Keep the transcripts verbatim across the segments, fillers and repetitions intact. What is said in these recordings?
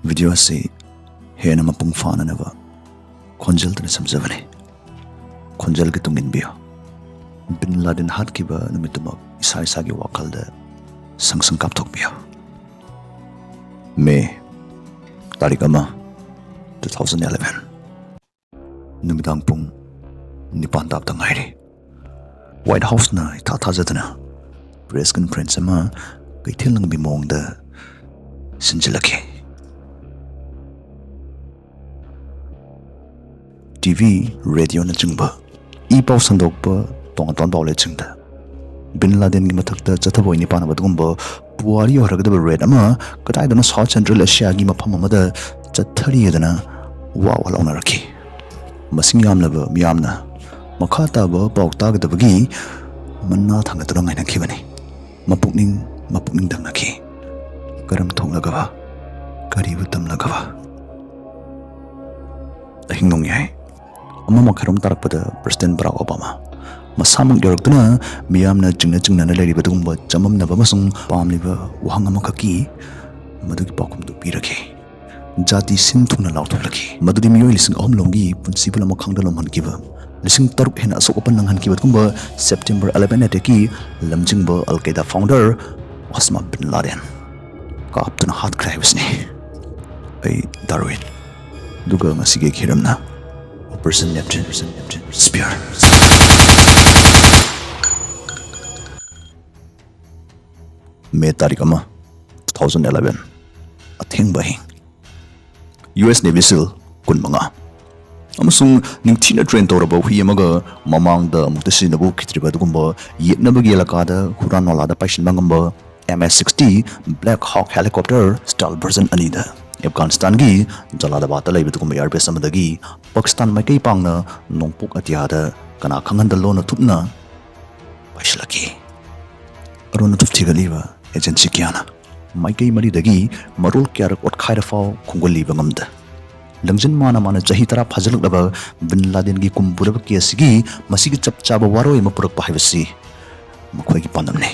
Video ꯑꯁꯤ ꯍꯦꯟꯅ ꯃꯄꯨꯡ ꯐꯥꯅꯅꯕ ꯈꯣꯟꯖꯦꯜꯗꯨꯅ ꯁꯦꯝꯖꯕꯅꯤ꯫ ꯈꯣꯟꯖꯦꯜꯒꯤ ꯇꯨꯡ ꯏꯟꯕꯤꯌꯨ꯫ ꯕꯤꯟ ꯂꯥꯗꯤꯟ ꯍꯥꯠꯈꯤꯕ ꯅꯨꯃꯤꯠꯇꯨꯃꯛ ꯏꯁꯥ ꯏꯁꯥꯒꯤ ꯋꯥꯈꯜꯗ ꯁꯪ ꯁꯪ ꯀꯥꯞꯊꯣꯛꯄꯤꯌꯨ꯫ ꯃꯦ ꯇꯥꯔꯤꯛ ꯑꯃ, two thousand eleven꯫ ꯅꯨꯃꯤꯗꯥꯡ ꯄꯨꯡ ꯅꯤꯄꯥꯟ ꯇꯥꯕꯗ ꯉꯥꯏꯔꯤ꯫ ꯋꯥꯏꯠ ꯍꯥꯎꯁꯅ ꯏꯊꯥ ꯊꯥꯖꯗꯅ ꯄ꯭ꯔꯦꯁ ꯀꯟꯐꯔꯦꯟꯁ ꯑꯃ ꯀꯩꯊꯦꯜ ꯂꯝꯕꯤ ꯃꯑꯣꯡꯗ ꯁꯤꯟꯖꯤꯜꯂꯛꯈꯤ꯫ ꯇꯤ ꯚꯤ, ꯔꯦꯗꯤꯑꯣꯅꯆꯤꯡꯕ ꯏ ꯄꯥꯎ ꯁꯟꯗꯣꯛꯄ ꯇꯣꯉꯥꯟ ꯇꯣꯉꯥꯟꯕ ꯑꯥꯎꯠꯂꯦꯠꯁꯤꯡꯗ ꯕꯤꯟ ꯂꯥꯗꯦꯟꯒꯤ ꯃꯊꯛꯇ ꯆꯠꯊꯕ ꯑꯣꯏꯅꯤ ꯄꯥꯅꯕ ꯑꯗꯨꯒꯨꯝꯕ ꯄꯨꯋꯥꯔꯤ ꯑꯣꯏꯔꯒꯗꯕ ꯔꯦꯠ ꯑꯃ ꯀꯗꯥꯏꯗꯅꯣ ꯁꯥꯎꯠ ꯁꯦꯟꯇ꯭ꯔꯦꯜ ꯑꯦꯁꯤꯌꯥꯒꯤ ꯃꯐꯝ ꯑꯃꯗ ꯆꯠꯊꯔꯤ ꯍꯥꯏꯗꯅ ꯋꯥ ꯋꯥ ꯂꯥꯎꯅꯔꯛꯈꯤ꯫ ꯃꯁꯤꯡ ꯌꯥꯝꯂꯕ ꯃꯤꯌꯥꯝꯅ ꯃꯈꯥ ꯇꯥꯕ ꯄꯥꯎ ꯇꯥꯒꯗꯕꯒꯤ ꯃꯅꯥ ꯊꯥꯡꯒꯠꯇꯨꯅ ꯉꯥꯏꯅꯈꯤꯕꯅꯤ꯫ ꯃꯄꯨꯛꯅꯤꯡ ꯃꯄꯨꯛꯅꯤꯡ ꯗꯪꯅꯈꯤ꯫ ꯀꯔꯝ ꯊꯣꯛꯂꯒꯕ ꯀꯔꯤꯕꯨ ꯇꯝꯂꯒꯕ? ꯑꯍꯤꯡ ꯅꯣꯡꯌꯥꯏ ꯑꯃ ꯃꯈꯥꯏꯔꯣꯝ ꯇꯥꯔꯛꯄꯗ ꯄ꯭ꯔꯦꯁꯤꯗꯦꯟ ꯕꯔꯥꯛ ꯑꯣꯕꯥꯃꯥ ꯃꯁꯥꯃꯛ ꯌꯧꯔꯛꯇꯨꯅ ꯃꯤꯌꯥꯝꯅ ꯆꯤꯡꯅ ꯆꯤꯡꯅꯅ ꯂꯩꯔꯤꯕ ꯑꯗꯨꯒꯨꯝꯕ ꯆꯃꯝꯅꯕ ꯑꯃꯁꯨꯡ ꯄꯥꯝꯂꯤꯕ ꯋꯥꯍꯪ ꯑꯃꯈꯛꯀꯤ ꯃꯗꯨꯒꯤ ꯄꯥꯎꯈꯨꯝꯗꯨ ꯄꯤꯔꯛꯈꯤ꯫ ꯖꯥꯇꯤ ꯁꯤꯟ ꯊꯨꯡꯅ ꯂꯥꯎꯊꯣꯛꯂꯛꯈꯤ꯫ ꯃꯗꯨꯗꯤ ꯃꯤꯑꯣꯏ ꯂꯤꯁꯤꯡ ꯑꯍꯨꯝ ꯂꯣꯝꯒꯤ ꯄꯨꯟꯁꯤꯕꯨ ꯂꯃꯈꯥꯡꯗ ꯂꯣꯝꯍꯟꯈꯤꯕ, ꯂꯤꯁꯤꯡ ꯇꯔꯨꯛ ꯍꯦꯟꯅ ꯑꯁꯣꯛ ꯑꯄꯟ ꯅꯪꯍꯟꯈꯤꯕ ꯑꯗꯨꯒꯨꯝꯕ ꯁꯦꯞꯇꯦꯝꯕꯔ eleven attackꯀꯤ ꯂꯝꯖꯤꯡꯕ ꯑꯜ ꯀꯩꯗꯥ ꯐꯥꯎꯟꯗꯔ ꯑꯣꯁꯃꯥ ꯕꯤꯟ ꯂꯥꯗꯦꯟ ꯀꯥꯞꯇꯨꯅ ꯍꯥꯠꯈ꯭ꯔꯦ ꯍꯥꯏꯕꯁꯤꯅꯤ꯫ ꯑꯩ ꯗꯥꯔꯋꯤꯟ꯫ ꯑꯗꯨꯒ ꯉꯁꯤꯒꯤ ꯍꯤꯔꯝꯅ Operation Neptune, Operation Neptune Spear꯫ ꯃꯦ ꯇꯥꯔꯤꯛ ꯑꯃ, two thousand eleven, ꯑꯊꯦꯡꯕ ꯑꯍꯤꯡ꯫ ꯌꯨ ꯑꯦꯁ Navy SEAL ꯀꯨꯟꯃꯉꯥ ꯑꯃꯁꯨꯡ ꯅꯤꯡꯊꯤꯅ ꯇ꯭ꯔꯦꯟ ꯇꯧꯔꯕ ꯍꯨꯏ ꯑꯃꯒ ꯃꯃꯥꯡꯗ ꯑꯃꯨꯛꯇ ꯁꯤꯖꯤꯟꯅꯕ ꯎꯈꯤꯗ꯭ꯔꯤꯕ ꯑꯗꯨꯒꯨꯝꯕ ꯌꯦꯠꯅꯕꯒꯤ ꯑꯦꯂꯥꯀꯥꯗ ꯍꯨꯔꯥꯟ ꯅꯣꯂꯥꯗ ꯄꯥꯏꯁꯤꯟꯕ ꯉꯝꯕ M H sixty Black Hawk helicopter stealth version ꯑꯅꯤꯗ ꯑꯐꯒꯥꯅꯤꯁꯇꯥꯟꯒꯤ ꯖꯂꯥꯂꯥꯕꯥꯗꯇ ꯂꯩꯕ ꯑꯗꯨꯒꯨꯝꯕ air base ꯑꯃꯗꯒꯤ ꯄꯥꯀꯤꯁꯇꯥꯟ ꯃꯥꯏꯀꯩ ꯄꯥꯡꯅ ꯅꯣꯡꯄꯣꯛ ꯑꯇꯤꯌꯥꯗ ꯀꯅꯥ ꯈꯪꯍꯟꯗ ꯂꯣꯟꯅ ꯊꯨꯞꯅ ꯄꯥꯏꯁꯤꯜꯂꯛꯈꯤ꯫ ꯑꯔꯣꯟ ꯑꯊꯨꯞ ꯊꯤꯒꯠꯂꯤꯕ agency ꯀꯌꯥꯅ ꯃꯥꯏꯀꯩ ꯃꯔꯤꯗꯒꯤ ꯃꯔꯣꯜ ꯀꯌꯥꯔꯛ ꯑꯣꯠꯈꯥꯏꯔ ꯐꯥꯎ ꯈꯣꯝꯒꯠꯂꯤꯕ ꯉꯝꯗ, ꯂꯪꯖꯤꯟ ꯃꯥꯅ ꯃꯥꯅ ꯆꯍꯤ ꯇꯔꯥ ꯐꯥꯖꯤꯜꯂꯛꯂꯕ ꯕꯤꯟ ꯂꯥꯗꯦꯟꯒꯤ ꯀꯨꯝ ꯄꯨꯔꯕ case ꯑꯁꯤꯒꯤ ꯃꯁꯤꯒꯤ ꯆꯞ ꯆꯥꯕ ꯋꯥꯔꯣꯏ ꯑꯃ ꯄꯨꯔꯛꯄ ꯍꯥꯏꯕꯁꯤ ꯃꯈꯣꯏꯒꯤ ꯄꯥꯟꯗꯝꯅꯤ꯫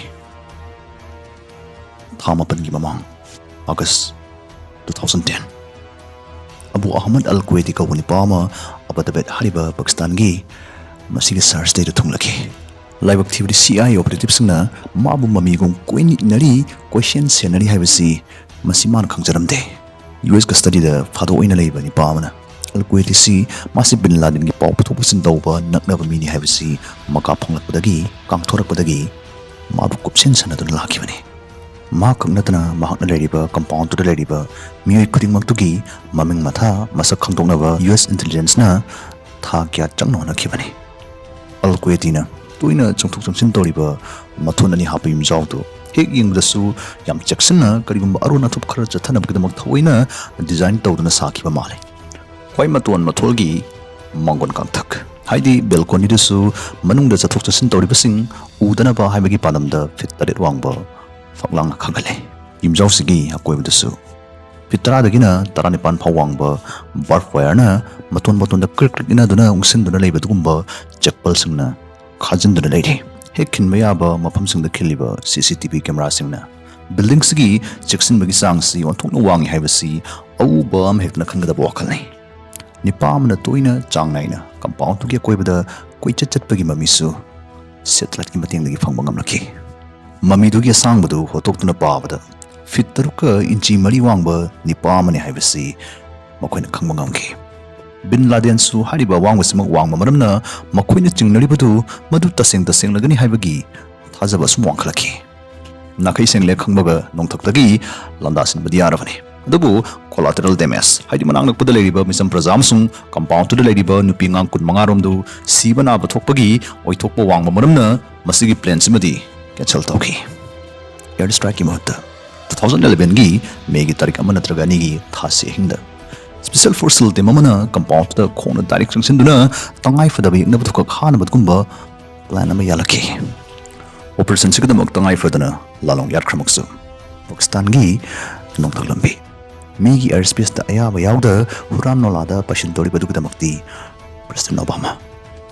ꯊꯥ ꯃꯥꯄꯟꯒꯤ ꯃꯃꯥꯡ, August two thousand ten. Abu Ahmad al Kuwaiti ꯀꯧꯕ ꯅꯨꯄꯥ ꯑꯃ ꯑꯕꯗꯕꯦꯗ ꯍꯥꯏꯔꯤꯕ ꯄꯥꯀꯤꯁꯇꯥꯟꯒꯤ ꯃꯁꯤꯒꯤ ꯁꯍꯔꯁꯤꯗꯩꯗ ꯊꯨꯡꯂꯛꯈꯤ꯫ ꯂꯥꯏꯕꯛ ꯊꯤꯕꯗꯤ ꯁꯤ ꯑꯥꯏ ꯑꯦ ꯑꯣꯄꯔꯦꯇꯤꯚꯁꯤꯡꯅ ꯃꯥꯕꯨ ꯃꯃꯤꯒꯨꯝ ꯀꯣꯏꯅ ꯏꯟꯅꯔꯤ, ꯀꯣꯏꯁꯦꯟ ꯁꯦꯟꯅꯔꯤ ꯍꯥꯏꯕꯁꯤ ꯃꯁꯤ ꯃꯥꯅ ꯈꯪꯖꯔꯝꯗꯦ꯫ ꯌꯨ ꯑꯦꯁ ꯀꯁꯇꯗꯤꯗ ꯐꯥꯗꯣꯛ ꯑꯣꯏꯅ ꯂꯩꯕ ꯅꯨꯄꯥ ꯑꯃꯅ ꯑꯜ ꯀꯨꯋꯦꯇꯤꯁꯤ ꯃꯥꯁꯤ ꯕꯤꯟ ꯂꯥꯗꯤꯟꯒꯤ ꯄꯥꯎ ꯄꯨꯊꯣꯛ ꯄꯨꯁꯤꯟ ꯇꯧꯕ ꯅꯛꯅꯕ ꯃꯤꯅꯤ ꯍꯥꯏꯕꯁꯤ ꯃꯀꯥ ꯐꯪꯂꯛꯄꯗꯒꯤ, ꯀꯥꯡꯊꯣꯔꯛꯄꯗꯒꯤ ꯃꯥꯕꯨ ꯀꯨꯞꯁꯦꯟ ꯁꯥꯟꯅꯗꯨꯅ ꯂꯥꯛꯈꯤꯕꯅꯤ꯫ ꯃꯍꯥꯛ ꯈꯛ ꯅꯠꯇꯅ ꯃꯍꯥꯛꯅ ꯂꯩꯔꯤꯕ ꯀꯝꯄꯥꯎꯟꯗꯨꯗ ꯂꯩꯔꯤꯕ ꯃꯤꯑꯣꯏ ꯈꯨꯗꯤꯡꯃꯛꯇꯨꯒꯤ ꯃꯃꯤꯡ ꯃꯊꯥ ꯃꯁꯛ ꯈꯪꯗꯣꯛꯅꯕ ꯌꯨ ꯑꯦꯁ ꯏꯟꯇꯦꯂꯤꯖꯦꯟꯁꯅ ꯊꯥ ꯀꯌꯥ ꯆꯪꯅ ꯍꯣꯠꯅꯈꯤꯕꯅꯤ꯫ ꯑꯜ ꯀꯨꯋꯦꯇꯤꯅ ꯇꯣꯏꯅ ꯆꯪꯊꯣꯛ ꯆꯪꯁꯤꯟ ꯇꯧꯔꯤꯕ ꯃꯊꯣꯟ ꯑꯅꯤ ꯍꯥꯞꯄ ꯌꯨꯝꯖꯥꯎꯗꯨ ꯍꯦꯛ ꯌꯦꯡꯕꯗꯁꯨ ꯌꯥꯝ ꯆꯦꯛꯁꯤꯟꯅ ꯀꯔꯤꯒꯨꯝꯕ ꯑꯔꯣꯟ ꯑꯊꯨꯞ ꯈꯔ ꯆꯠꯊꯅꯕꯒꯤꯗꯃꯛ ꯊꯑꯣꯏꯅ ꯗꯤꯖꯥꯏꯟ ꯇꯧꯗꯨꯅ ꯁꯥꯈꯤꯕ ꯃꯥꯜꯂꯤ꯫ ꯈ꯭ꯋꯥꯏ ꯃꯇꯣꯟ ꯃꯊꯣꯜꯒꯤ ꯃꯥꯡꯒꯣꯟ ꯀꯥꯡꯊꯛ, ꯍꯥꯏꯗꯤ ꯕꯦꯜꯀꯣꯅꯤꯗꯨꯁꯨ ꯃꯅꯨꯡꯗ ꯆꯠꯊꯣꯛ ꯆꯠꯁꯤꯟ ꯇꯧꯔꯤꯕꯁꯤꯡ ꯎꯗꯅꯕ ꯍꯥꯏꯕꯒꯤ ꯄꯥꯟꯗꯝꯗ ꯐꯤꯠ ꯇꯔꯦꯠ ꯋꯥꯡꯕ ꯐꯛꯂꯥꯡꯅ ꯈꯪꯍꯜꯂꯦ꯫ ꯌꯨꯝꯖꯥꯎꯁꯤꯒꯤ ꯑꯀꯣꯏꯕꯗꯁꯨ ꯐꯤꯠ ꯇꯔꯥꯗꯒꯤꯅ ꯇꯔꯥꯅꯤꯄꯥꯟ ꯐꯥꯎ ꯋꯥꯡꯕ ꯕꯥꯔꯕ ꯋꯥꯌꯔꯅ ꯃꯇꯣꯟ ꯃꯇꯣꯟꯗ ꯀ꯭ꯔꯤꯛ ꯀ꯭ꯔꯤꯛ ꯏꯟꯅꯗꯨꯅ ꯎꯪꯁꯤꯟꯗꯨꯅ ꯂꯩꯕ ꯑꯗꯨꯒꯨꯝꯕ ꯆꯦꯛꯄꯜꯁꯤꯡꯅ ꯈꯥꯖꯤꯟꯗꯨꯅ ꯂꯩꯔꯤ꯫ ꯍꯦꯛ ꯈꯤꯟꯕ ꯌꯥꯕ ꯃꯐꯝꯁꯤꯡꯗ ꯈꯤꯜꯂꯤꯕ ꯁꯤ ꯁꯤ ꯇꯤ ꯚꯤ ꯀꯦꯃꯦꯔꯥꯁꯤꯡꯅ ꯕꯤꯜꯗꯤꯡꯁꯤꯒꯤ ꯆꯦꯛꯁꯤꯟꯕꯒꯤ ꯆꯥꯡꯁꯤ ꯑꯣꯟꯊꯣꯛꯅ ꯋꯥꯡꯏ ꯍꯥꯏꯕꯁꯤ ꯑꯎꯕ ꯑꯃ ꯍꯦꯛꯇꯅ ꯈꯟꯒꯗꯕ ꯋꯥꯈꯜꯅꯤ꯫ ꯅꯨꯄꯥ ꯑꯃꯅ ꯇꯣꯏꯅ ꯆꯥꯡ ꯅꯥꯏꯅ ꯀꯝꯄꯥꯎꯟꯗꯨꯒꯤ ꯑꯀꯣꯏꯕꯗ ꯀꯣꯏꯆꯠ ꯆꯠꯄꯒꯤ ꯃꯃꯤꯁꯨ ꯁꯦꯇꯦꯂꯥꯏꯠꯀꯤ ꯃꯇꯦꯡꯗꯒꯤ ꯐꯪꯕ ꯉꯝꯂꯛꯈꯤ꯫ ꯃꯃꯤꯗꯨꯒꯤ ꯑꯁꯥꯡꯕꯗꯨ ꯍꯣꯠꯇꯣꯛꯇꯨꯅ ꯄꯥꯕꯗ ꯐꯤꯠ ꯇꯔꯨꯛꯀ ꯏꯟꯆꯤ ꯃꯔꯤ ꯋꯥꯡꯕ ꯅꯨꯄꯥ ꯑꯃꯅꯤ ꯍꯥꯏꯕꯁꯤ ꯃꯈꯣꯏꯅ ꯈꯪꯕ ꯉꯝꯈꯤ꯫ ꯕꯤꯟ ꯂꯥꯗꯦꯟꯁꯨ ꯍꯥꯏꯔꯤꯕ ꯑꯋꯥꯡꯕꯁꯤꯃꯛ ꯋꯥꯡꯕ ꯃꯔꯝꯅ ꯃꯈꯣꯏꯅ ꯆꯤꯡꯅꯔꯤꯕꯗꯨ ꯃꯗꯨ ꯇꯁꯦꯡ ꯇꯁꯦꯡꯂꯒꯅꯤ ꯍꯥꯏꯕꯒꯤ ꯊꯥꯖꯕ ꯑꯁꯨꯝ ꯋꯥꯡꯈꯠꯂꯛꯈꯤ꯫ ꯅꯥꯈꯩ ꯁꯦꯡꯂꯦ ꯈꯪꯕꯒ ꯅꯣꯡꯊꯛꯇꯒꯤ ꯂꯥꯟꯗꯥꯁꯤꯟꯕꯗꯤ ꯌꯥꯔꯕꯅꯤ꯫ ꯑꯗꯨꯕꯨ collateral damage, ꯍꯥꯏꯗꯤ ꯃꯅꯥꯛ ꯅꯛꯄꯗ ꯂꯩꯔꯤꯕ ꯃꯤꯆꯝ ꯄ꯭ꯔꯖꯥ ꯑꯃꯁꯨꯡ ꯀꯝꯄꯥꯎꯟꯗꯨꯗ ꯂꯩꯔꯤꯕ ꯅꯨꯄꯤ ꯑꯉꯥꯡ ꯀꯨꯟ ꯃꯉꯥ ꯔꯣꯝꯗꯨ ꯁꯤꯕ ꯅꯥꯕ ꯊꯣꯛꯄꯒꯤ ꯑꯣꯏꯊꯣꯛꯄ ꯋꯥꯡꯕ ꯃꯔꯝꯅ ꯃꯁꯤꯒꯤ ꯄ꯭ꯂꯦꯟꯁꯤꯃꯗꯤ ꯀꯦꯟꯁꯦꯜ ꯇꯧꯈꯤ꯫ ꯑꯦꯌꯔ ꯁ꯭ꯇ꯭ꯔꯥꯏꯛꯀꯤ ꯃꯍꯨꯠꯇ ꯇꯨ ꯊꯥꯎꯖꯟ ꯑꯦꯂꯚꯦꯟꯒꯤ ꯃꯦꯒꯤ ꯇꯥꯔꯤꯛ ꯑꯃ ꯅꯠꯇ꯭ꯔꯒ ꯑꯅꯤꯒꯤ ꯊꯥꯁꯤ ꯑꯍꯤꯡꯗ ꯁ꯭ꯄꯦꯁꯦꯜ ꯐꯣꯔꯁ ꯁꯤꯜ ꯇꯤꯝ ꯑꯃꯅ ꯀꯝꯄꯥꯎꯟꯗꯨꯗ ꯈꯣꯡꯅ ꯗꯥꯏꯔꯦꯛ ꯆꯪꯁꯤꯟꯗꯨꯅ ꯇꯉꯥꯏ ꯐꯗꯕ ꯌꯦꯛꯅꯕꯗꯨꯈꯛ ꯍꯥꯟꯅꯕꯒꯨꯝꯕ ꯄ꯭ꯂꯥꯟ ꯑꯃ ꯌꯥꯜꯂꯛꯈꯤ꯫ ꯑꯣꯄꯔꯦꯁꯟꯁꯤꯒꯤꯗꯃꯛ ꯇꯉꯥꯏ ꯐꯗꯅ ꯂꯥꯂꯣꯡ ꯌꯥꯠꯈ꯭ꯔꯃꯛꯁꯨ ꯄꯥꯀꯤꯁꯇꯥꯟꯒꯤ ꯅꯣꯡꯊꯛ ꯂꯝꯕꯤ, ꯃꯤꯒꯤ ꯑꯦꯌꯔ ꯁ꯭ꯄꯦꯁꯇ ꯑꯌꯥꯕ ꯌꯥꯎꯗ ꯍꯨꯔꯥꯟ ꯅꯣꯂꯥꯗ ꯄꯥꯏꯁꯤꯟꯗꯧꯔꯤꯕꯗꯨꯒꯤꯗꯃꯛꯇꯤ ꯄ꯭ꯔꯦꯁꯤꯗꯦꯟ ꯑꯣꯕꯥꯃꯥ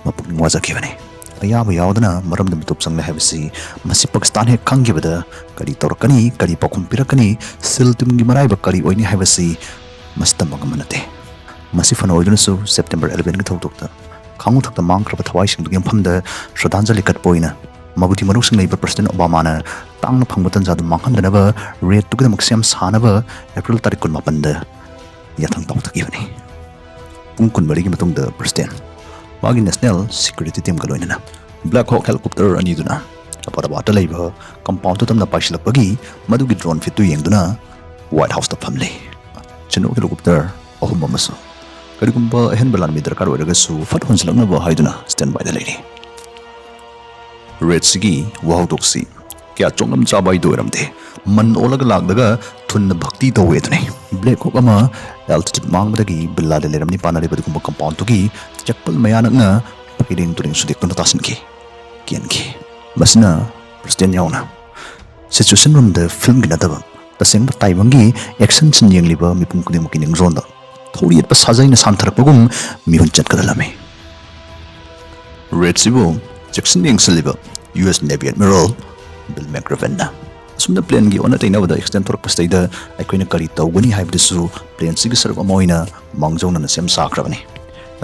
ꯃꯄꯨꯛꯅꯤꯡ ꯋꯥꯖꯈꯤꯕꯅꯤ꯫ ꯑꯌꯥꯕ ꯌꯥꯎꯗꯅ ꯃꯔꯝꯗ ꯃꯤꯇꯣꯞ ꯆꯪꯂꯦ ꯍꯥꯏꯕꯁꯤ, ꯃꯁꯤ ꯄꯥꯀꯤꯁꯇꯥꯟ ꯍꯦꯛ ꯈꯪꯈꯤꯕꯗ ꯀꯔꯤ ꯇꯧꯔꯛꯀꯅꯤ, ꯀꯔꯤ ꯄꯥꯎꯈꯨꯝ ꯄꯤꯔꯛꯀꯅꯤ, ꯁꯤꯜ ꯇꯤꯝꯒꯤ ꯃꯔꯥꯏꯕꯛ ꯀꯔꯤ ꯑꯣꯏꯅꯤ ꯍꯥꯏꯕꯁꯤ ꯃꯁꯤ ꯇꯝꯕ ꯉꯝꯕ ꯅꯠꯇꯦ꯫ ꯃꯁꯤ ꯐꯅ ꯑꯣꯏꯗꯨꯅꯁꯨ, ꯁꯦꯞꯇꯦꯝꯕꯔ elevenꯒꯤ ꯊꯧꯗꯣꯛꯇ ꯈꯥꯡꯉꯨ ꯊꯛꯇ ꯃꯥꯡꯈ꯭ꯔꯕ ꯊꯋꯥꯏꯁꯤꯡꯗꯨꯒꯤ ꯃꯐꯝꯗ ꯁ꯭ꯔꯗꯥꯟꯖꯂꯤ ꯀꯠꯄ ꯑꯣꯏꯅ ꯃꯕꯨꯗꯤ ꯃꯔꯨꯞꯁꯤꯡ ꯂꯩꯕ ꯄ꯭ꯔꯁꯤꯗꯦꯟ ꯑꯣꯕꯥꯃꯥꯅ ꯇꯥꯡꯅ ꯐꯪꯕ ꯇꯟꯖꯥꯗꯨ ꯃꯥꯡꯍꯟꯗꯅꯕ ꯔꯦꯠꯇꯨꯒꯤꯗꯃꯛ ꯁꯦꯝ ꯁꯥꯅꯕ ꯑꯦꯄ꯭ꯔꯤꯜ ꯇꯥꯔꯤꯛ ꯀꯨꯟꯃꯥꯄꯟꯗ ꯌꯥꯊꯪ ꯄꯥꯎꯊꯈꯤꯕꯅꯤ꯫ ꯄꯨꯡ ꯀꯨꯟꯃꯔꯤꯒꯤ ꯃꯇꯨꯡꯗ ꯄ꯭ꯔꯁꯤꯗꯦꯟ ꯃꯥꯒꯤ ꯅꯦꯁꯅꯦꯜ ꯁꯦꯀ꯭ꯌꯨꯔꯤꯇꯤ ꯇꯤꯝꯒ ꯂꯣꯏꯅꯅ ꯕ꯭ꯂꯦꯛ ꯍꯣꯛ ꯍꯦꯂꯤꯀꯣꯞꯇꯔ ꯑꯅꯤꯗꯨꯅ ꯑꯕꯥꯗꯥꯕꯥꯗꯇ ꯂꯩꯕ ꯀꯝꯄꯥꯎꯟꯗ ꯇꯞꯅ ꯄꯥꯏꯁꯤꯜꯂꯛꯄꯒꯤ ꯃꯗꯨꯒꯤ ꯗ꯭ꯔꯣꯟ ꯐꯤꯠꯇꯨ ꯌꯦꯡꯗꯨꯅ ꯋꯥꯏꯠ ꯍꯥꯎꯁꯇ ꯐꯝꯂꯤ꯫ ꯆꯤꯅꯨꯛ ꯍꯦꯂꯤꯀꯣꯞꯇꯔ ꯑꯍꯨꯝ ꯑꯃꯁꯨ ꯀꯔꯤꯒꯨꯝꯕ ꯑꯍꯦꯟꯕ ꯂꯥꯟꯃꯤ ꯗꯔꯀꯥꯔ ꯑꯣꯏꯔꯒꯁꯨ ꯐꯠ ꯍꯣꯟꯖꯤꯜꯂꯛꯅꯕ ꯍꯥꯏꯗꯨꯅ ꯁ꯭ꯇꯦꯟ ꯕꯥꯏꯗ ꯂꯩꯔꯤ꯫ ꯔꯦꯠꯁꯤꯒꯤ ꯋꯥꯍꯧꯗꯣꯛꯁꯤ ꯀꯌꯥ ꯆꯣꯡꯂꯝ ꯆꯥꯕ ꯍꯥꯏꯗꯨ ꯑꯣꯏꯔꯝꯗꯦ꯫ ꯃꯟ ꯑꯣꯜꯂꯒ ꯂꯥꯛꯂꯒ ꯊꯨꯅ ꯚꯛꯇꯤ ꯇꯧꯋꯦ ꯑꯗꯨꯅꯤ꯫ ꯕ꯭ꯂꯦꯛ ꯍꯣꯛ ꯑꯃ ꯑꯦꯜꯇꯤꯇ꯭ꯌꯨꯠ ꯃꯥꯡꯕꯗꯒꯤ ꯕꯤꯜ ꯂꯥꯗꯦꯟ ꯂꯩꯔꯝꯅꯤ ꯄꯥꯅꯔꯤꯕ ꯑꯗꯨꯒꯨꯝꯕ ꯀꯝꯄꯥꯎꯟꯗꯨꯒꯤ ꯆꯦꯛꯄꯜ ꯃꯌꯥ ꯅꯛꯅ ꯐꯩꯔꯦꯡ ꯇꯨꯔꯦꯡ ꯁꯨꯗꯦꯛꯇꯨꯅ ꯇꯥꯁꯤꯟꯈꯤ, ꯀꯦꯟꯈꯤ꯫ ꯃꯁꯤꯅ ꯄ꯭ꯔꯁꯤꯗꯦꯟ ꯌꯥꯎꯅ ꯁꯤꯆꯨꯋꯦꯁꯟ ꯔꯨꯝꯗ ꯐꯤꯜꯝꯒꯤ ꯅꯠꯇꯕ, ꯇꯁꯦꯡꯕ ꯇꯥꯏꯕꯪꯒꯤ ꯑꯦꯛꯁꯟ ꯁꯤꯟ ꯌꯦꯡꯂꯤꯕ ꯃꯤꯄꯨꯝ ꯈꯨꯗꯤꯡꯃꯛꯀꯤ ꯅꯤꯡꯖꯣꯟꯗ ꯊꯧꯔꯤ ꯌꯦꯠꯄ ꯁꯥꯖꯩꯅ ꯁꯥꯟꯊꯔꯛꯄꯒꯨꯝ ꯃꯤꯍꯨꯟ ꯆꯠꯀꯗꯂꯝꯃꯤ꯫ ꯔꯦꯠꯁꯤꯕꯨ ꯆꯦꯛꯁꯤꯟ ꯌꯦꯡꯁꯤꯜꯂꯤꯕ U S navy admiral Bill ꯃꯦꯛꯒ꯭ꯔꯦꯚꯟꯅ ꯑꯁꯨꯝꯅ ꯄ꯭ꯂꯦꯟꯒꯤ ꯑꯣꯟꯅ ꯇꯩꯅꯕꯗ ꯑꯦꯛꯁꯤꯗꯦꯟ ꯊꯣꯔꯛꯄꯁꯤꯗꯩꯗ ꯑꯩꯈꯣꯏꯅ ꯀꯔꯤ ꯇꯧꯒꯅꯤ ꯍꯥꯏꯕꯗꯨꯁꯨ ꯄ꯭ꯂꯦꯟꯁꯤꯒꯤ ꯁꯔꯨꯛ ꯑꯃ ꯑꯣꯏꯅ ꯃꯥꯡꯖꯧꯅꯅ ꯁꯦꯝ ꯁꯥꯈ꯭ꯔꯕꯅꯤ꯫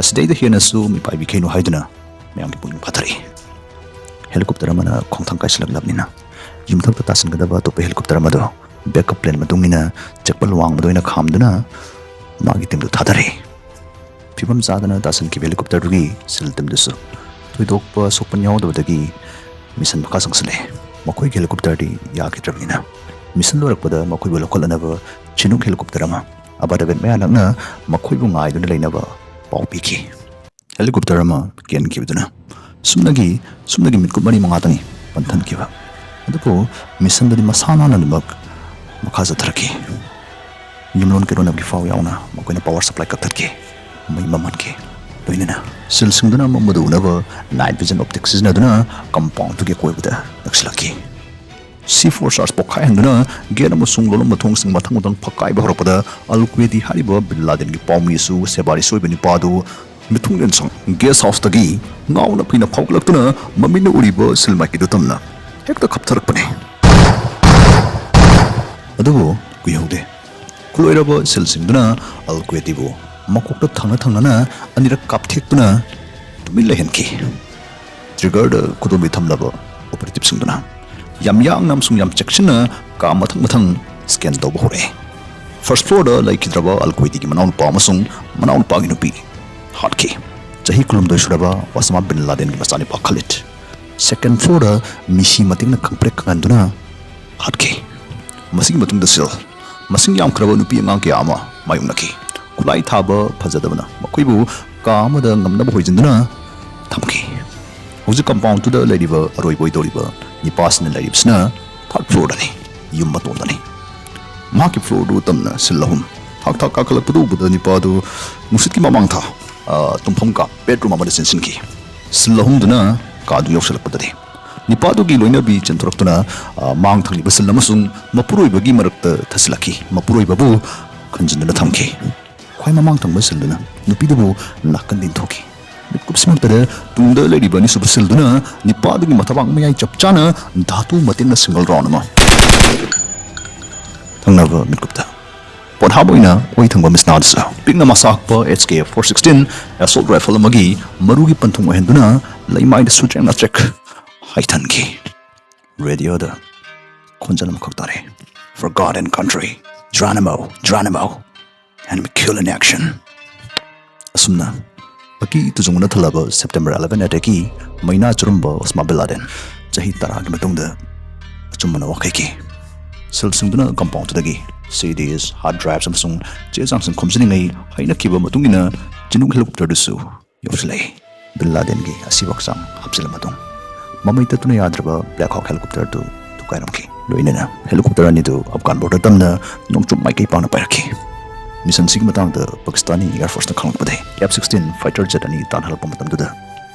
ꯑꯁꯤꯗꯩꯗ ꯍꯦꯟꯅꯁꯨ ꯃꯤꯄꯥꯏꯕꯤꯈꯤꯅꯨ ꯍꯥꯏꯗꯨꯅ ꯃꯌꯥꯝꯒꯤ ꯄꯨꯛꯅꯤꯡ ꯐꯥꯊꯔꯛꯏ꯫ ꯍꯦꯂꯤꯀꯣꯞꯇꯔ ꯑꯃꯅ ꯈꯣꯡꯊꯥꯡ ꯀꯥꯏꯁꯤꯜꯂꯛꯂꯕꯅꯤꯅ ꯌꯨꯝꯊꯛꯇ ꯇꯥꯁꯤꯟꯒꯗꯕ ꯑꯇꯣꯞꯄ ꯍꯦꯂꯤꯀꯣꯞꯇꯔ ꯑꯃꯗꯨ ꯕꯦꯛꯀꯞ ꯄ꯭ꯂꯦꯟ ꯃꯇꯨꯡ ꯏꯟꯅ ꯆꯦꯛꯄꯜ ꯋꯥꯡꯃꯗ ꯑꯣꯏꯅ ꯈꯥꯝꯗꯨꯅ ꯃꯥꯒꯤ ꯇꯤꯝꯗꯨ ꯊꯥꯗꯔꯛꯏ꯫ ꯐꯤꯕꯝ ꯆꯥꯗꯅ ꯇꯥꯁꯤꯟꯈꯤꯕ ꯍꯦꯂꯤꯀꯣꯞꯇꯔꯗꯨꯒꯤ ꯁꯤꯜ ꯇꯤꯝꯗꯨꯁꯨ ꯊꯣꯏꯗꯣꯛꯄ ꯁꯣꯛꯄꯟ ꯌꯥꯎꯗꯕꯗꯒꯤ ꯃꯤꯁꯟ ꯃꯈꯥ ꯆꯪꯁꯤꯜꯂꯛꯏ꯫ ꯃꯈꯣꯏꯒꯤ ꯍꯦꯂꯤꯀꯣꯞꯇꯔꯗꯤ ꯌꯥꯈꯤꯗ꯭ꯔꯕꯅꯤꯅ ꯃꯤꯁꯟ ꯂꯣꯏꯔꯛꯄꯗ ꯃꯈꯣꯏꯕꯨ ꯂꯧꯈꯠꯅꯅꯕ ꯆꯤꯅꯨꯛ ꯍꯦꯂꯤꯀꯣꯞꯇꯔ ꯑꯃ ꯑꯕꯥꯗꯥꯕꯦꯠ ꯃꯌꯥ ꯅꯛꯅ ꯃꯈꯣꯏꯕꯨ ꯉꯥꯏꯗꯨꯅ ꯂꯩꯅꯕ ꯄꯥꯎ ꯄꯤꯈꯤ꯫ ꯍꯦꯂꯤꯀꯣꯞꯇꯔ ꯑꯃ ꯀꯦꯟꯈꯤꯕꯗꯨꯅ ꯁꯨꯞꯅꯒꯤ ꯁꯨꯞꯅꯒꯤ ꯃꯤꯠꯀꯨꯞ ꯃꯔꯤ ꯃꯉꯥꯇꯅꯤ ꯄꯟꯊꯟꯈꯤꯕ꯫ ꯑꯗꯨꯕꯨ ꯃꯤꯁꯟꯗꯨꯗꯤ ꯃꯁꯥ ꯅꯥꯟꯅ ꯑꯗꯨꯃꯛ ꯃꯈꯥ ꯆꯠꯊꯔꯛꯈꯤ꯫ ꯌꯨꯝꯂꯣꯟ ꯀꯩꯔꯣꯟꯅꯕꯒꯤ ꯐꯥꯎ ꯌꯥꯎꯅ ꯃꯈꯣꯏꯅ ꯄꯥꯋꯔ ꯁꯄ꯭ꯂꯥꯏ ꯀꯛꯊꯠꯈꯤ, ꯃꯩ ꯃꯝꯍꯟꯈꯤ꯫ ꯂꯣꯏꯅꯅ ꯁꯤꯜꯁꯤꯡꯗꯨꯅ ꯑꯃꯝꯕꯗ ꯎꯅꯕ ꯅꯥꯏꯠ ꯚꯤꯖꯟ ꯑꯣꯞꯇꯤꯛ ꯁꯤꯖꯤꯟꯅꯗꯨꯅ ꯀꯝꯄꯥꯎꯟꯗꯨꯒꯤ ꯑꯀꯣꯏꯕꯗ ꯅꯛꯁꯤꯜꯂꯛꯈꯤ꯫ ꯁꯤ ꯐꯣꯔ ꯆꯥꯔꯖ ꯄꯣꯈꯥꯏꯍꯟꯗꯨꯅ ꯒꯦꯠ ꯑꯃꯁꯨꯡ ꯂꯣꯜꯂꯝꯕ ꯊꯣꯡꯁꯤꯡ ꯃꯊꯪ ꯃꯊꯪ ꯐꯛꯀꯥꯏꯕ ꯍꯧꯔꯛꯄꯗ, ꯑꯜ ꯀ꯭ꯋꯦꯗꯤ ꯍꯥꯏꯔꯤꯕ ꯕꯤꯟ ꯂꯥꯗꯦꯟꯒꯤ ꯄꯥꯎꯃꯤ ꯑꯁꯨ ꯁꯦꯕꯥꯔꯤꯁ ꯑꯣꯏꯕ ꯅꯨꯄꯥ ꯑꯗꯨ ꯃꯤꯊꯨꯡꯂꯦꯟꯁꯪ ꯒꯦꯁ ꯍꯥꯎꯁꯇꯒꯤ ꯉꯥꯎꯅ ꯐꯩꯅ ꯐꯥꯎꯒꯠꯂꯛꯇꯨꯅ ꯃꯃꯤꯠꯅ ꯎꯔꯤꯕ ꯁꯤꯜ ꯃꯥꯏꯀꯩꯗꯨ ꯇꯝꯅ ꯍꯦꯛꯇ ꯈꯞꯊꯔꯛꯄꯅꯤ꯫ ꯑꯗꯨꯕꯨ ꯀꯨꯏꯍꯧꯗꯦ꯫ ꯈꯨꯠꯂꯣꯏꯔꯕ ꯁꯤꯜꯁꯤꯡꯗꯨꯅ ꯑꯜ ꯀ꯭ꯋꯦꯇꯤꯕꯨ ꯃꯀꯣꯛꯇ ꯊꯪꯅ ꯊꯪꯅꯅ ꯑꯅꯤꯔꯛ ꯀꯥꯞꯊꯦꯛꯇꯨꯅ ꯇꯨꯃꯤꯟ ꯂꯩꯍꯟꯈꯤ꯫ ꯇ꯭ꯔꯤꯒꯔꯗ ꯈꯨꯗꯣꯝꯕꯤ ꯊꯝꯂꯕ ꯑꯣꯄꯔꯦꯇꯤꯚꯁꯤꯡꯗꯨꯅ ꯌꯥꯝ ꯌꯥꯡꯅ ꯑꯃꯁꯨꯡ ꯌꯥꯝ ꯆꯦꯛꯁꯤꯟꯅ ꯀꯥ ꯃꯊꯪ ꯃꯊꯪ ꯁ꯭ꯀꯦꯟ ꯇꯧꯕ ꯍꯧꯔꯛꯑꯦ꯫ ꯐꯥꯔꯁ ꯐ꯭ꯂꯣꯔꯗ ꯂꯩꯈꯤꯗ꯭ꯔꯕ ꯑꯜ ꯀ꯭ꯋꯦꯇꯤꯒꯤ ꯃꯅꯥꯎꯅꯨꯄꯥ ꯑꯃꯁꯨꯡ ꯃꯅꯥꯎꯅꯨꯄꯥꯒꯤ ꯅꯨꯄꯤ ꯍꯥꯠꯈꯤ꯫ ꯆꯍꯤ ꯀꯨꯟꯍꯨꯝꯗꯣꯏ ꯁꯨꯔꯕ ꯑꯣꯁꯥꯃꯥ ꯕꯤꯟ ꯂꯥꯗꯦꯟꯒꯤ ꯃꯆꯥꯅꯨꯄꯥ ꯈꯥꯂꯤꯗ ꯁꯦꯀꯦꯟ ꯐ꯭ꯂꯣꯔꯗ ꯃꯤꯁꯤ ꯃꯇꯦꯛꯅ ꯈꯪꯄ꯭ꯔꯦꯛ ꯈꯪꯍꯟꯗꯨꯅ ꯍꯥꯠꯈꯤ꯫ ꯃꯁꯤꯒꯤ ꯃꯇꯨꯡꯗ ꯁꯤꯜ ꯃꯁꯤꯡ ꯌꯥꯝꯈ꯭ꯔꯕ ꯅꯨꯄꯤ ꯑꯉꯥꯡ ꯀꯌꯥ ꯑꯃ ꯃꯥꯌꯣꯛꯅꯈꯤ꯫ ꯈꯨꯠꯂꯥꯏ ꯊꯥꯕ ꯐꯖꯗꯕꯅ ꯃꯈꯣꯏꯕꯨ ꯀꯥ ꯑꯃꯗ ꯉꯝꯅꯕ ꯍꯣꯏꯖꯤꯟꯗꯨꯅ ꯊꯝꯈꯤ꯫ ꯍꯧꯖꯤꯛ ꯀꯝꯄꯥꯎꯟꯗꯨꯗ ꯂꯩꯔꯤꯕ ꯑꯔꯣꯏꯕ ꯑꯣꯏꯗꯧꯔꯤꯕ ꯅꯤꯄꯥꯁꯤꯅ ꯂꯩꯔꯤꯕꯁꯤꯅ ꯊꯥꯔꯠ ꯐ꯭ꯂꯣꯔꯗꯅꯤ, ꯌꯨꯝ ꯃꯇꯣꯟꯗꯅꯤ꯫ ꯃꯍꯥꯛꯀꯤ ꯐ꯭ꯂꯣꯔꯗꯨ ꯇꯝꯅ ꯁꯤꯜ ꯑꯍꯨꯝ ꯊꯥꯛ ꯊꯥꯛ ꯀꯥꯈꯠꯂꯛꯄꯗ ꯎꯕꯗ ꯅꯤꯄꯥꯗꯨ ꯅꯨꯡꯁꯤꯠꯀꯤ ꯃꯃꯥꯡ ꯊꯥ, ꯑ, ꯇꯨꯝꯐꯝ ꯀꯥ, ꯕꯦꯗꯔꯨꯝ ꯑꯃꯗ ꯆꯦꯟꯁꯤꯟꯈꯤ꯫ ꯁꯤꯜ ꯑꯍꯨꯝꯗꯨꯅ ꯀꯥꯗꯨ ꯌꯧꯁꯤꯜꯂꯛꯄꯗꯗꯤ ꯅꯤꯄꯥꯗꯨꯒꯤ ꯂꯣꯏꯅꯕꯤ ꯆꯦꯟꯊꯣꯔꯛꯇꯨꯅ, ꯑ, ꯃꯥꯡ ꯊꯪꯂꯤꯕ ꯁꯤꯜ ꯑꯃꯁꯨꯡ ꯃꯄꯨꯔꯣꯏꯕꯒꯤ ꯃꯔꯛꯇ ꯊꯠꯆꯤꯜꯂꯛꯈꯤ꯫ ꯃꯄꯨꯔꯣꯏꯕꯕꯨ ꯈꯟꯖꯤꯟꯗꯨꯅ ꯊꯝꯈꯤ꯫ ꯈ꯭ꯋꯥꯏ ꯃꯃꯥꯡ ꯊꯪꯕ ꯁꯤꯜꯗꯨꯅ ꯅꯨꯄꯤꯗꯨꯕꯨ ꯅꯥꯀꯟꯗ ꯏꯟꯊꯣꯛꯈꯤ꯫ ꯃꯤꯠꯀꯨꯞꯁꯤꯃꯛꯇꯗ ꯇꯨꯡꯗ ꯂꯩꯔꯤꯕ ꯑꯅꯤꯁꯨꯕ ꯁꯤꯜꯗꯨꯅ ꯅꯤꯄꯥꯗꯨꯒꯤ ꯃꯊꯕꯥꯛ ꯃꯌꯥꯏ ꯆꯞ ꯆꯥꯅ ꯙꯥꯇꯨ ꯃꯇꯦꯛꯅ ꯁꯤꯡꯒꯜ ꯔꯥꯎꯟ ꯑꯃ ꯊꯪꯅꯕ ꯃꯤꯠꯀꯨꯞꯇ꯫ ꯄꯣꯠꯍꯥꯞ ꯑꯣꯏꯅ ꯑꯣꯏ ꯊꯪꯕ ꯃꯤꯁꯅꯥꯗꯁꯨ ꯄꯤꯛꯅ ꯃꯁꯥ ꯍꯛꯄ ꯑꯦꯁ ꯀꯦ ꯐꯣꯔ ꯁꯤꯛꯁꯇꯤꯟ ꯑꯦꯁꯣꯜꯠ ꯔꯥꯏꯐꯜ ꯑꯃꯒꯤ ꯃꯔꯨꯒꯤ ꯄꯟꯊꯨꯡ ꯑꯣꯏꯍꯟꯗꯨꯅ ꯂꯩꯃꯥꯏꯗ ꯁꯨꯇ꯭ꯔꯦꯛ ꯅꯥꯇ꯭ꯔꯦꯛ ꯍꯥꯏꯊꯟꯈꯤ꯫ ꯔꯦꯗꯤꯑꯣꯗ ꯈꯣꯟꯖꯦꯜ ꯑꯃꯈꯛ ꯇꯥꯔꯦ, "For God and country, Geronimo, Geronimo, and we kill in action." ꯑꯁꯨꯝꯅ ꯑꯀꯤ ꯇꯨꯖꯨꯡꯅ ꯊꯜꯂꯕ ꯁꯦꯞꯇꯦꯝꯕꯔ ꯑꯦꯂꯦꯚꯦꯟ ꯑꯦꯇꯦꯛꯀꯤ ꯃꯩꯅꯥ ꯆꯨꯔꯝꯕ ꯑꯣꯁꯃꯥ ꯕꯤꯟ ꯂꯥꯗꯦꯟ ꯆꯍꯤ ꯇꯔꯥꯒꯤ ꯃꯇꯨꯡꯗ ꯑꯆꯨꯝꯕꯅ ꯋꯥꯈꯩꯈꯤ꯫ ꯁꯤꯜꯁꯤꯡꯗꯨꯅ ꯀꯝꯄꯥꯎꯟꯗꯨꯗꯒꯤ ꯁꯤ ꯗꯤꯁ, ꯍꯥꯔꯗ ꯗ꯭ꯔꯥꯏꯚꯁ ꯑꯃꯁꯨꯡ ꯆꯦ ꯆꯥꯡꯁꯤꯡ ꯈꯣꯝꯖꯤꯜꯂꯤꯉꯩ ꯍꯥꯏꯅꯈꯤꯕ ꯃꯇꯨꯡ ꯏꯟꯅ ꯆꯤꯅꯨꯛ ꯍꯦꯂꯤꯀꯣꯞꯇꯔꯗꯨꯁꯨ ꯌꯧꯁꯤꯜꯂꯛꯏ꯫ ꯕꯤꯟ ꯂꯥꯗꯦꯟꯒꯤ ꯑꯁꯤꯕ ꯍꯛꯆꯥꯡ ꯍꯥꯞꯆꯤꯜꯂ ꯃꯇꯨꯡ ꯃꯃꯩ ꯇꯠꯇꯨꯅ ꯌꯥꯗ꯭ꯔꯕ ꯕ꯭ꯂꯦꯛ ꯍꯣꯛ ꯍꯦꯂꯤꯀꯣꯞꯇꯔꯗꯨ ꯊꯨꯒꯥꯏꯔꯝꯈꯤ꯫ ꯂꯣꯏꯅꯅ ꯍꯦꯂꯤꯀꯣꯞꯇꯔ ꯑꯅꯤꯗꯨ ꯑꯐꯒꯥꯟ ꯕꯣꯔꯗꯔ ꯇꯝꯅ ꯅꯣꯡꯆꯨꯞ ꯃꯥꯏꯀꯩ ꯄꯥꯡꯅ ꯄꯥꯏꯔꯛꯈꯤ꯫ ꯃꯤꯁꯟꯁꯤꯒꯤ ꯃꯇꯥꯡꯗ ꯄꯥꯀꯤꯁꯇꯥꯅꯤ ꯑꯦꯌꯔ ꯐꯣꯔꯁꯅ ꯈꯪꯂꯛꯄꯗꯒꯤ ꯑꯦꯐ ꯁꯤꯛꯁꯇꯤꯟ ꯐꯥꯏꯇꯔ ꯖꯦꯠ ꯑꯅꯤ ꯇꯥꯟꯅꯍꯜꯂꯛꯄ ꯃꯇꯝꯗꯨꯗ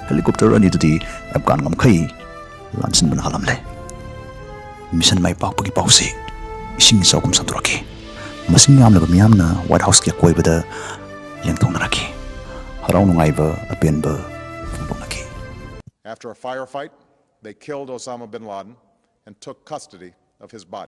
ꯍꯦꯂꯤꯀꯣꯞꯇꯔ ꯑꯅꯤꯗꯨꯗꯤ ꯑꯐꯒꯥꯟ ꯉꯝꯈꯩ ꯂꯥꯟꯁꯤꯟꯕꯅ ꯍꯥꯜꯂꯝꯂꯦ꯫ ꯃꯤꯁꯟ ꯃꯥꯏ ꯄꯥꯛꯄꯒꯤ ꯄꯥꯎꯁꯤ ꯏꯁꯤꯡ ꯏꯆꯥꯎꯒꯨꯝ ꯁꯟꯗꯣꯔꯛꯈꯤ꯫ ꯃꯁꯤꯡ ꯌꯥꯝꯂꯕ ꯃꯤꯌꯥꯝꯅ ꯋꯥꯏꯠ ꯍꯥꯎꯁꯀꯤ ꯑꯀꯣꯏꯕꯗ ꯂꯦꯡꯊꯣꯛꯅꯔꯛꯈꯤ꯫ ꯍꯔꯥꯎ ꯅꯨꯡꯉꯥꯏꯕ ꯑꯄꯦꯟꯕ ꯐꯣꯡꯗꯣꯛꯅꯈꯤ꯫ After a firefight, they killed Osama bin Laden and took custody of his body.